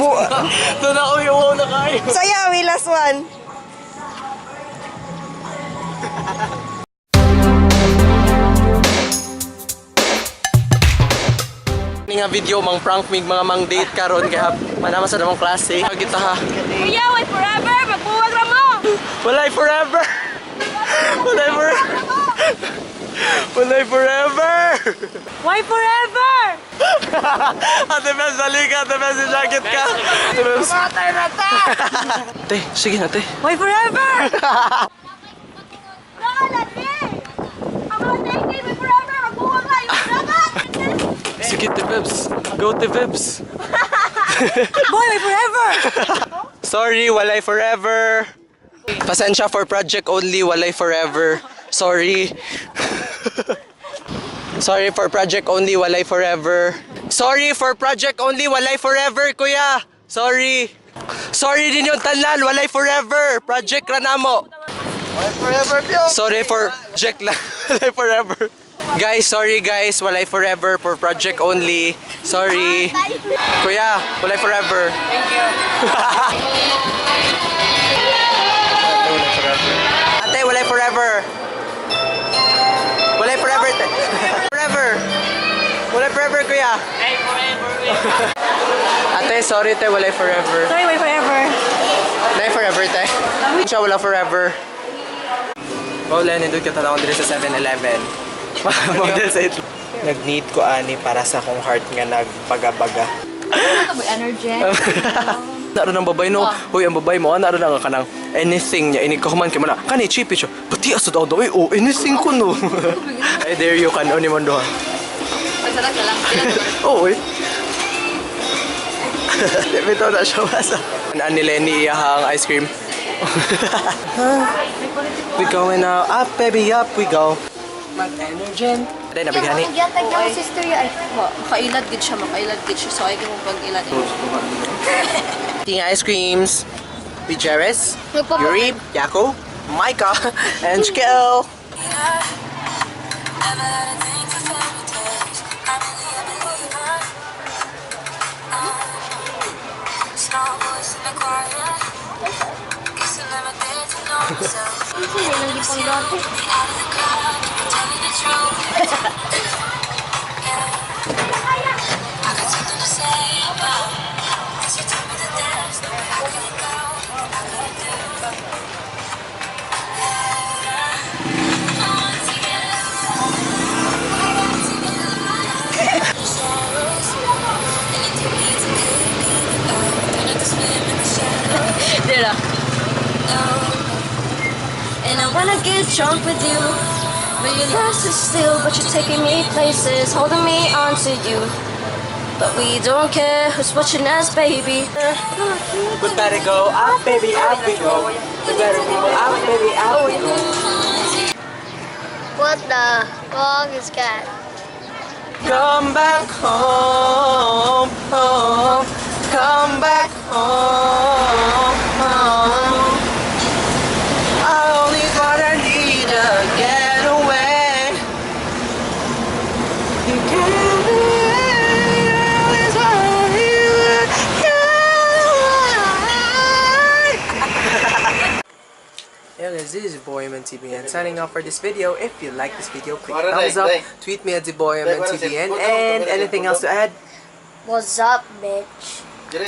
Bu Ito na ako yung na kayo. Saya, we last one. Ni nga video mang prank mig mga mang date karon kay manama sa namang klase. Kita ha. Kuya, wait forever! Magbuwag ra mo! Walay forever. Walay forever. Walay forever. Why forever? Ate Bes, halika. Ate Bes, jacket ka. Ate Bes. Matay na ta! Ate, sige na, te. Why forever? Sige, Te Bebs. Go, Te Bebs. Boy, why forever? Sorry, walay forever. Pasensya for project only, walay forever. Sorry. Sorry for project only, walay forever. Sorry for project only, walay forever, kuya. Sorry. Sorry din yung tanan, walay forever. Project ra namo. Forever, Pio! Sorry for project lang, walay forever. Guys, sorry guys, walay forever for project only. Sorry. Kuya, walay forever. Thank you. Ate, walay forever. Walay forever. Te. Forever. Walay forever, kuya. Ate, sorry te, walay forever. Sorry, why forever? Walay forever, te. Siya wala forever. Wala, nindot ka tanawon diri sa 7-Eleven. Model sa ito. Nag-need ko ani para sa akong heart nga nagbaga-baga. Energy. Naroon ang babay no. Hoy, ang babay mo, naroon ang kanang anything niya. Inig ko man kay mana. Kani cheap siya. Pati asa daw daw. Eh, oh, anything ko no. Ay, there you can oni man duha. Pagsalag na lang. Oo, eh. Bitaw na siya basa. Ani Lenny iyahang ice cream. We going now up, baby, up we go. Mag-energen. Dahil nabighani. Nagyatag na sister ya. Ay, Makailad gid siya, makailad gid siya. So ay mo pag-ilad. Eating ice creams with Jerez, Yuri, Yako, Micah, and Shkel. Never had a thing for fairy tales. I'm only a believer. Small voice in the choir. Guess I never did to know myself. Out of the crowd, tell me the truth. Yeah. I got something to say about. 'Cause you told me that there's no way I could go, I couldn't do. Yeah. I want to get I got to get the sorrows. And you took me to pick up. Don't have to swim in the shadows. Dira. And I wanna get drunk with you. But your last is still, but you're taking me places, holding me onto you. But we don't care who's watching us, baby. We better go up, baby, up we go. We better go up, baby, up we go. What the fuck is that? Come back home, home. Come back home, home. I only gonna need a getaway. You can't be always what you got. Yeah, guys, this is BoyMNTBN signing off for this video. If you like this video, click thumbs up, tweet me at TheBoyMNTBN, and anything else to add? What's up, bitch? Dire,